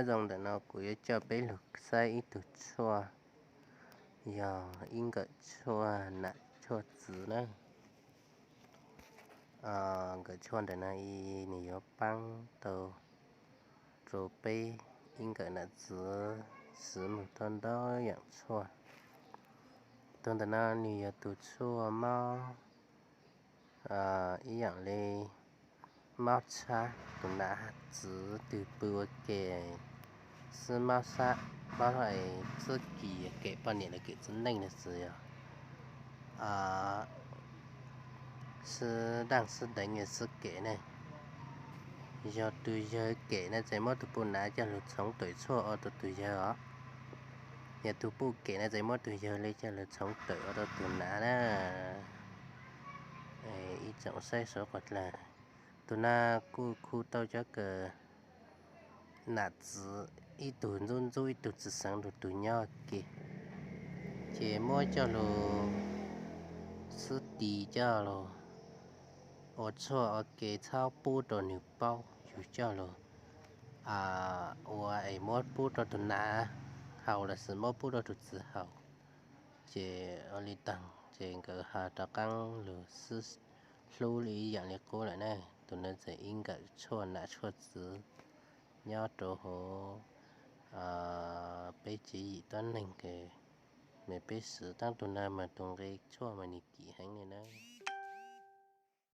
Nyob zoo ntawm no kuv yuav coj peb lug saib ib tug tshuaj, yog ib nkawm tshuaj nam tshuaj txwv na. Nkawm tshuaj ntawm no nws yuav paab tau rua peb ib nkawm nam txwv swv moog tau ntau yaam tshuaj. Tug ntawm no nws yog tug tshuaj mob ib yaam le mob tshab, tug nam txwv twg pw ua ke xwb mob sab, mob es xwb kis kem poj niam los kem txiv neej los xwb yog xwb daaj xwb deev xwb kem ne. Yog tug yawg kem ne txawm muab tug puj nam coj lug txhoov tawm tshuaj ua rua tug yawg os. Yog tug puj kem ne txawm muab tug yawg le coj lug txhoov tawm ua rua tug nam na. Ib tsoom saib sawv quas dlawg, tug no kuj khu tau cov kawm nam txwv, ib tug ntxub ntxub ib tug tsi xeev lug tug nyob ke, ces muab coj lug xwb tis coj lug ua tshuaj ua ke txhob pub rua nwg paub, yug coj lug ua es muab pub rua tug nam haus los sis muab pub rua tug txwv haus, ces ua le taag ces nkawd ho rov qaab lug xwb hlub ib yaam le qub lawm na. Tug no txawm ib nkawm tshuaj nam tshuaj txwv nyob rua huv peb tswv yim tuab neeg ke, mas peb swv taab tug no mas tug nqe tshuaj mas nwg kim heev le na.